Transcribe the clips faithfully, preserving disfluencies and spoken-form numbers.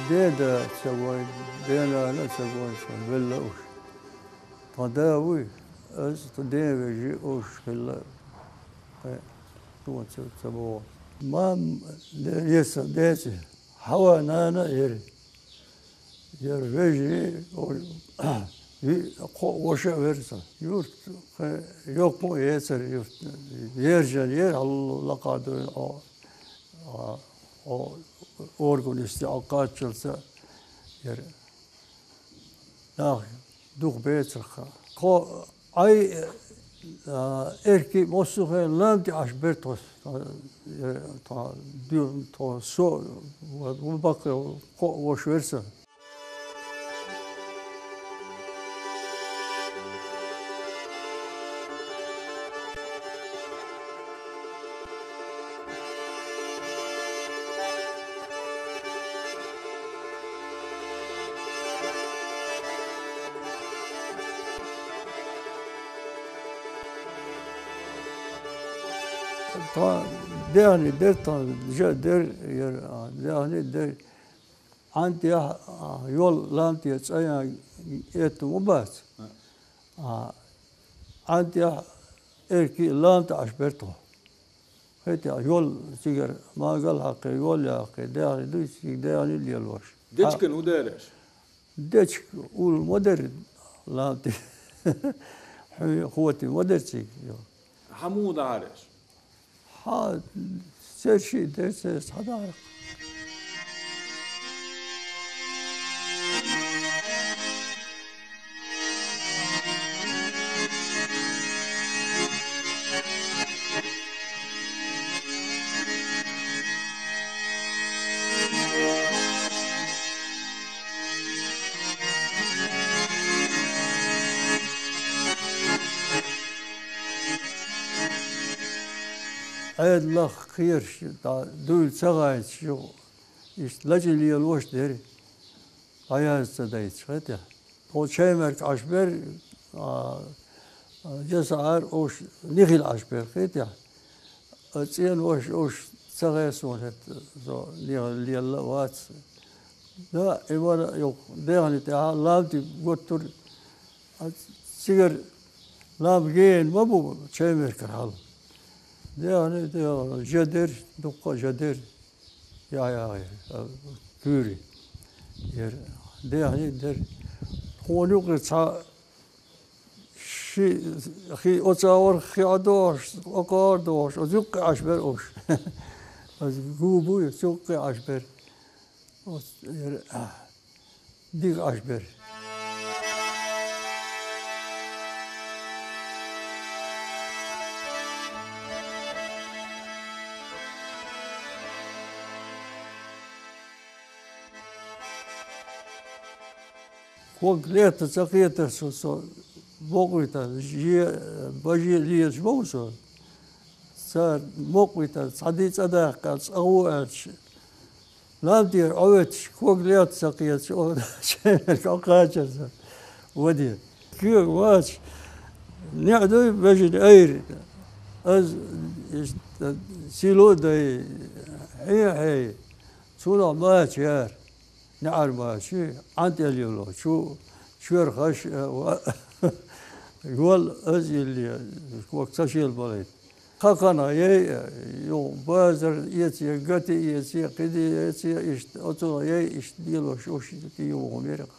Деда ца гой, денана ца гой, со велла уж. Тхан да вуй, аз тхан ден вежи уж хилла. Хе, тхо ца, ца бо. Мам, де, еса, деце. Хьава нана ери. Яр вежи, о, ви, кхо воша верца. Юрт, хе, йокхо ецар юрт. Ержан ер, Алла лакха дуй, о, о, о, органисти, о, качалца. Яр. Нах дух бецарха. Кхо Ӏай, а, эрки моссухе ламти Ӏаш бер тхос. Та, э, та, дю-, тхо со, ва, ва бакъе кхо вош верса. Тха дегӀни дер, тха жа дер, яр, а, дегӀни дер. Ӏантех, а, йол ламте цӀаян эту ма бац. А, Ӏантех эрки ламта Ӏаш бер тхо. ХӀетте йол цигара мангал хьакхе, йол яхкхе, дегӀни дуй, цига дегӀни лелош. Дечкан удараш? Дечка ул ма дер ламти. Хьуй хоти ма дер цига. Хьа муха дахьараш? Хьа, церши дер, церс хьа дахьарах. Ӏедалах кхераш, дӀа дуйла ца гӀайцаш, иштта лачи лелош дери. ДӀаяз ца дайца, хетя. Тхо Чаймарг Ӏаш бер, а, а, Ясагӏар ош нихил Ӏаш бер, хетя. А, цӀен ош, ош ца гӀе сона хӀетта, со нихил лелла а вац. Да, и вара юх, дегӀни тӀехьа ламти готтур, а, цигар лам гена ма бу Чаймаргара хьал. ДегӀни, дегӀни, жа дер, дуккха а жа дер. Я, я, я, а, куьйри. Ер, дехьа дер. Тхона юкъе цхьа ши, хи, оцавар хи а дохуш, окхар дохуш, оцу юккъе Ӏаш бер уш. Оцу гу буй, оцу юккъе Ӏаш бер. Оц, ер, а. Диг Ӏаш бер. Ког летта ца кхетар со, со бокъуьйтан, же, баже лелаш ма ву со. Цара мукъа витар, цхьа ди цӀа даккха, цӀа гӀо аьлча. Лам тӀера Ӏоветташ, ког летта ца кхеташ, о, чайнарг Ӏокхачар сан. Ваде. Куьйга вац. НеӀ дуй, вежарий айра. Аз иштта сило а дай, хье а хьей. Цунах мача яра. НеӀар мача, Ӏантел йоло, чу, чоьрхаш, э, ва-, йол аз йилле, ког ца шелбалайта. Кхакхана яй, юха базар эце, гати эце, кхиди эце, иштта, оцо яй, иштта лелош, уш тӀе юха мерах.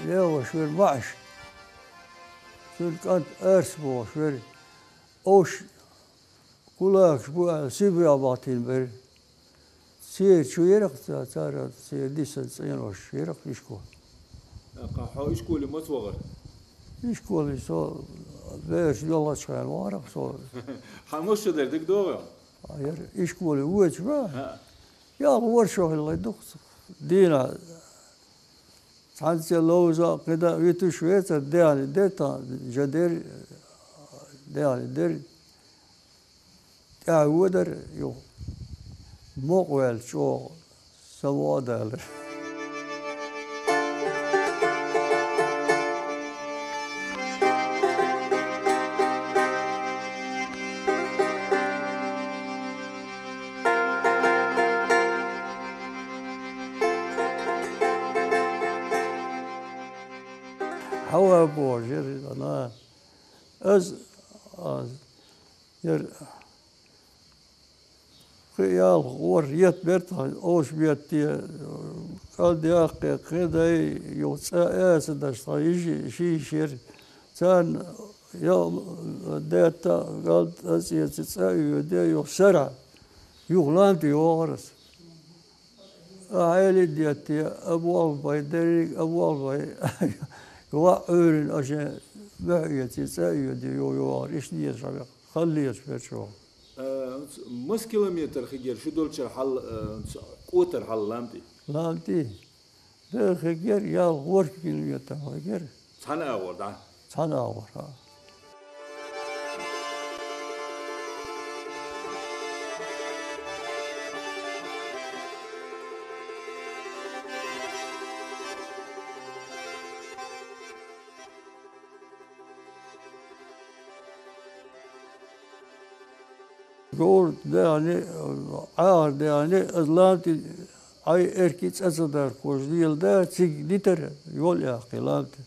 Леваш вер маӀаш. Цуьнан кӀант Арс бохуш вер. Ош кулакаш бу аьлла, Сибре бахтийна бер. Церан чу ярах ца-, цара церан дисина цӀенош ярах ишкол. Кху хьо ишколе маца вахара? Ишколе со бераш доьлхачхьана вахарах со. Хьан маша дара дика догӀу? А, яра ишколе вочу ва? ХӀаъ. Ял воршо хилла дукха. Дийна цхьаьнца ловза а, кхидӀа а витуш вецар, дегӀани дер тхан, жа дер, дегӀани дер. ТӀаьхьа водар юха. Мукъа ваьлла чӀогӀа. Ца воагӀа далар. Хьава божер, ана. Аз, аз, яр, кхы ялх вар, ет бер тхан, ош бетте, кӀал дяккхе, кхы дай, юха цӀа эца даш тхан, йижи, ши шер. Царна я детта, кӀал тӀа цӀеца цӀа йоде, юха сара, юха ланта йогӀарас. А хьели детте, а болх бай, дерриг а болх бай. Ва Ӏуьйрин аша мехь эци, цӀа а йоди, йо, йо, иш деза шабех, халлеш берчо. Э, мас километр хигер, шу долчар хьал, э, къотар хьал ламти? Ламти. Бер хигер, ял гӀорк километр хигер. Цхьана агӀор, да? Цхьана агӀор, а. Говр дани, Ӏахар дани, аз ламти Ӏай эрки цӀа ца дархош дийла да, цига дитар, йол яхкхи ламти.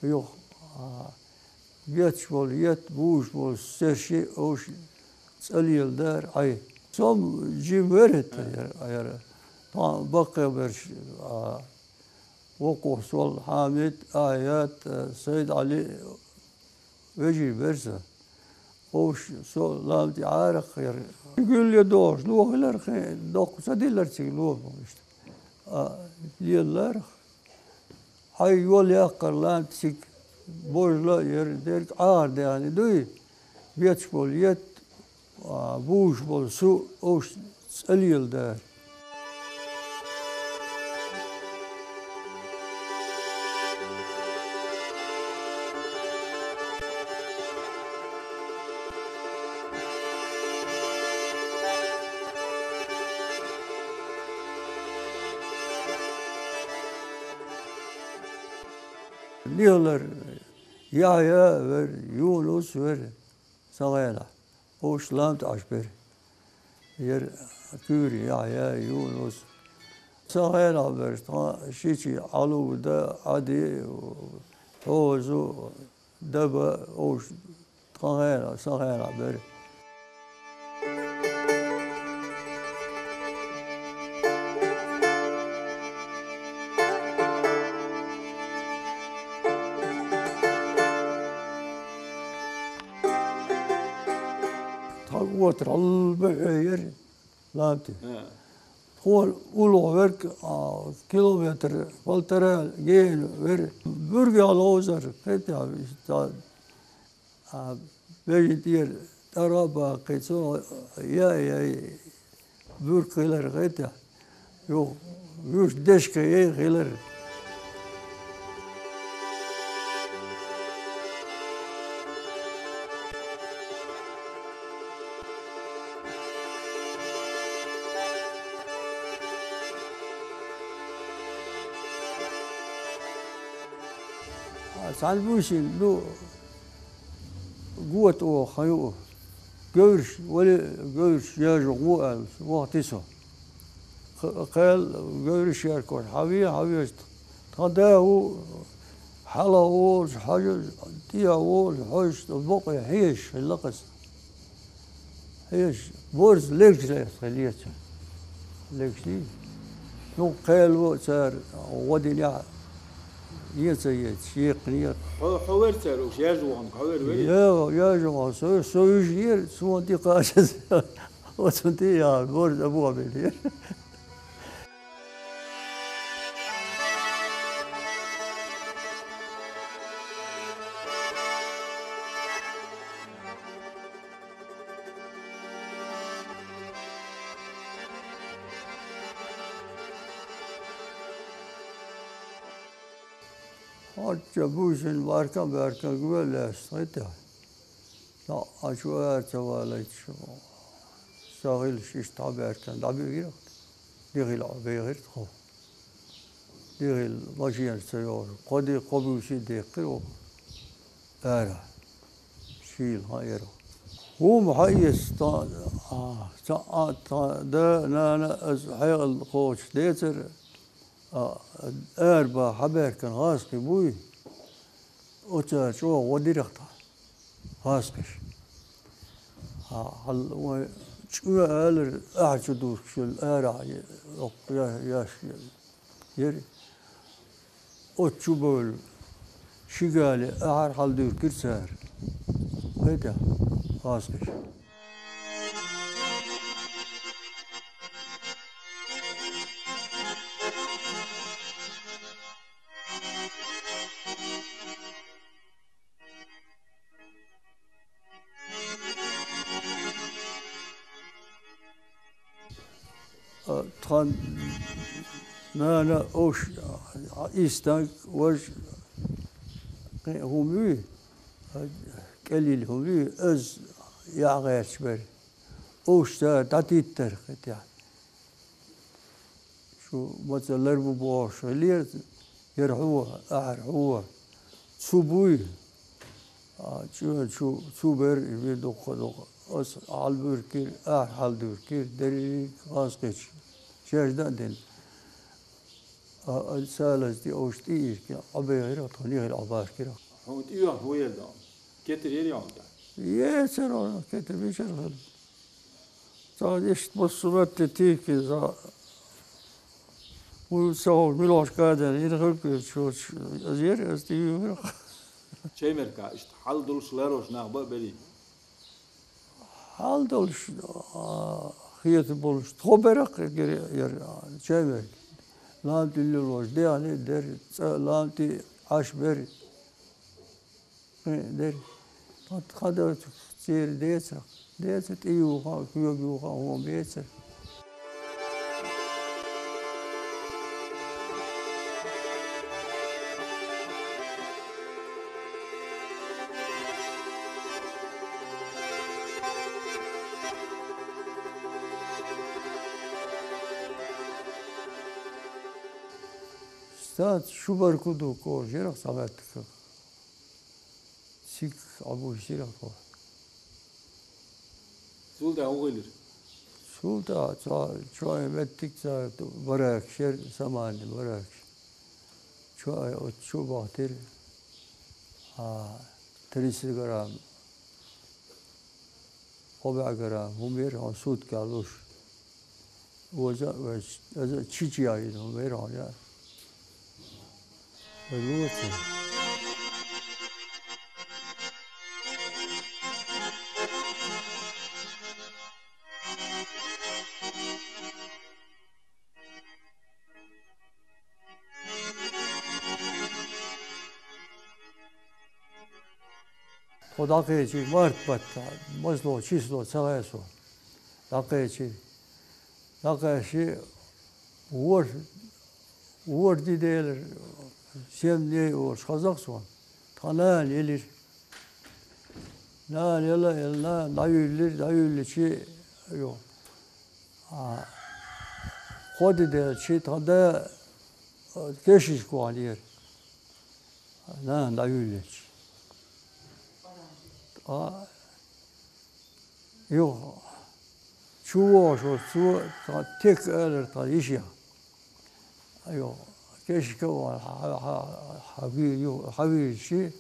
Юх, а, геташ бол ет, буш бол серши, ош цӀа лела дар Ӏай. Сом жи верет яра, яра. Та баккхе берш, а, вокхо сол Хьамид, Аят, а, Сайд Али, вежи берса. Ош со ламти Ӏаракх яра. Гуьлле дохуш, лохилар хе, доккха ца диллар цига лоху иштта. А, лелларх. Хьай йол яккхар ланта цига божла а яр, дерг Ӏахар дехьани дуй, бецаш болу ет, а, бууш болу су ош цӀа лела дара. Нелар Яхьъя вер, Юнус вер, сан хенахь. Ош ламта Ӏаш бер. Яр куьйра Яхьъя, Юнус. Сан хенахь берш, тхан шичи Ӏалуда, Ӏади, Хьозу, Даба, ош тхан хенахь, сан хенахь бер. Тхан котар хьалбаьхье яра, ламти. Тхо уллохь верг, а, километр полтора гена вер. Буьргехь ловзар, кхетахь, а, бежан тӀера тӀара а баккхий, цо яй-яй буьрг хилар гӀетехь. Юха вуьш дешка яй хилар. Цхьана буьйсина ду, гота оха хан ю. Говраш, вали говраш яжо гӀо аьлла, вахти со. Кх-, кхел говраш яркор, хьан ве, хьан ве, тхан да ву, хьала волуш, хьажа, тӀе волуш, хьожуш, бакъе хьежаш хилла кхаза. Хьежаш, борз легаш лаьцна хилла цара. Легаш лий? Ну, кхел во цара гӀо динехь, е ца ецаш, екхнера. Хьо, хьо вер цара уьш, яжо вахана, хьо вер, вер? Я, яжо вахана, со, со уьш ера, суна тӀе кхачаза. Оцунна тӀе яхьа, борз а бохабелира. Хьоьжча буьйсина баркан-баркан гӀо лаьцна хӀетахь. Ткъа чу ара ца валийташ, сан гӀиллакхаш иштта дӀабаьркина, дӀабигира. Дехила бехира тхо. Дехила машенаш ца йогӀуш. Кхо де, кхо буьйса дехкира оха. Ара. Шийла хьан яра. ХӀума хьаэца, тха, а, цхьа, а, тха да, нана, аз хьекъал кхочуш децара, а, ара баха хьабаьхкина гӀазкхий буй, оцара чӀогӀа гӀо дира тха гӀазкхаша. Хьа-, хьал-, вай чӀоагӀа алара, ахьа чу дувцаш йолу арахь е-, йоккха я-, яш е-, яра. Оцу чу бевлла ши гали ахьар хьалдуьйркира цара. ХӀетахь, гӀазкхаша. А, тхан нана овш, а, истанг, важа кхин хӀума юй, а, кӀелйилла хӀума юй, аз яхь гӀерташ бара. Овш цара дӀатиттара кхин тӀехь. Шу маца лар бу бохуш хилира, яра хьо, ахьар хьо. Цу буй, а, чӀоьна чу, цу бер, и бир дукха-дукха. Ас хьалбуьркира, ахьар хьалдуьркира, дерриг гӀазкхича. Шаьш дан а дина. А, а, салаз тӀе овш тӀе иркина, Ӏобехира, тхо нехила Ӏобашкира. Хьуна тӀе йоьхна хӀун яра дан? Кетар яра йоьхна дан? Ецар вара, кетар мичара хилла. Цхьа иштта массо а метте тийкина, цхьа вуй ца ховш, муьлхачу каден йина хӀуьркӀе чу, аз яра, аз тӀеюьйхира. Чаймерка иштта хьал долуш ларош нах бан а белий? Хьал долуш, а, хетар болуш, тхо берах гира яра, а, чаймерка. Лам тӀе лелош, дехне дера, цӀа лам тӀе Ӏаш бера. Кхин дера. Тхан, тхан дара церан децара. Деца тӀеюха, куьйга юха хӀума бецара. Стаца шу барку ду кожа, ярах цхьа меттиг. Циг Ӏабуш дира тхо. Цул тӀаьхьа хӀун хилира? Цул тӀаьхьа цхьа чоай меттиг, цхьа баракаш яра, самани баракаш. Чоай оцу чу бахтира. А, тридцать грамм. Кхо бӀе грамм хӀума яра хьуна суткехь луш. Оза а ваьш, оза а чича яйна хӀума яра хьуна яа. Вай лоцу. Тхо дӀакхечира март баттахь, мазло, число ца хаьа суна. ДӀакхечира. ДӀакхаьччи, вор-, ворхӀ ди делира, семь дней олуш хазахь суна. Тхан нана елира. Нана елла а елла, нана дӀаюьйлира, дӀаюьйличи, ю-, а, кхо ди делчи, тхан да, а, кешнашка ваханера. Нана дӀаюьйличи. Ткъа юха чу вогӀуш волчу цо тхан тека алара тхан йишех. Айо, кешнашка а вахана, хьа-, хьа-, хьа-, хьавийрчи,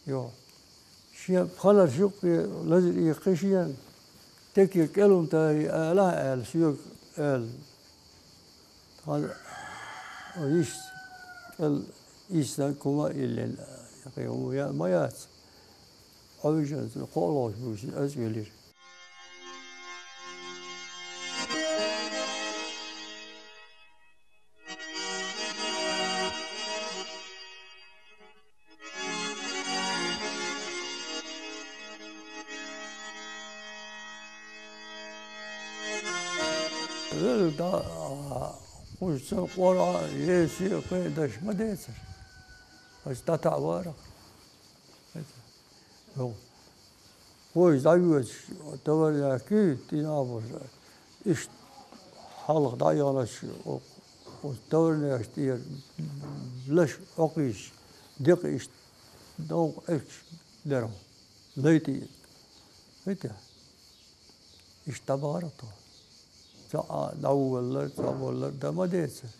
йо, шен пхьанарш юккъе лазар ийккхи шена, текера кӀелун тари алахьа аьлла, соьга аьлла. Тхан йиша кӀел ийсанан кума а йиллина, кхин хӀума яа ма яц. Хьо вижина кхоалгӀачу буьйсанна аз а велира. Велга дӀа, а, кхузахь къора а, еси а, кхин а даш ма децара. Аса дӀатаӀа варах. Йо. Вай дӀайоьдуш, товарняки, тӀе набуш. Иштта Хьалха дӀайоалаш, о-, оцу товрнеш тӀера лаш Ӏокхуьйсуш, декъа иштта новкъа Ӏуьргаш дара. Лай тӀера. ХӀета? Иштта дӀабахара тхо. Цхьаъ дӀаволлар, цхьаъ воллар дан ма децара.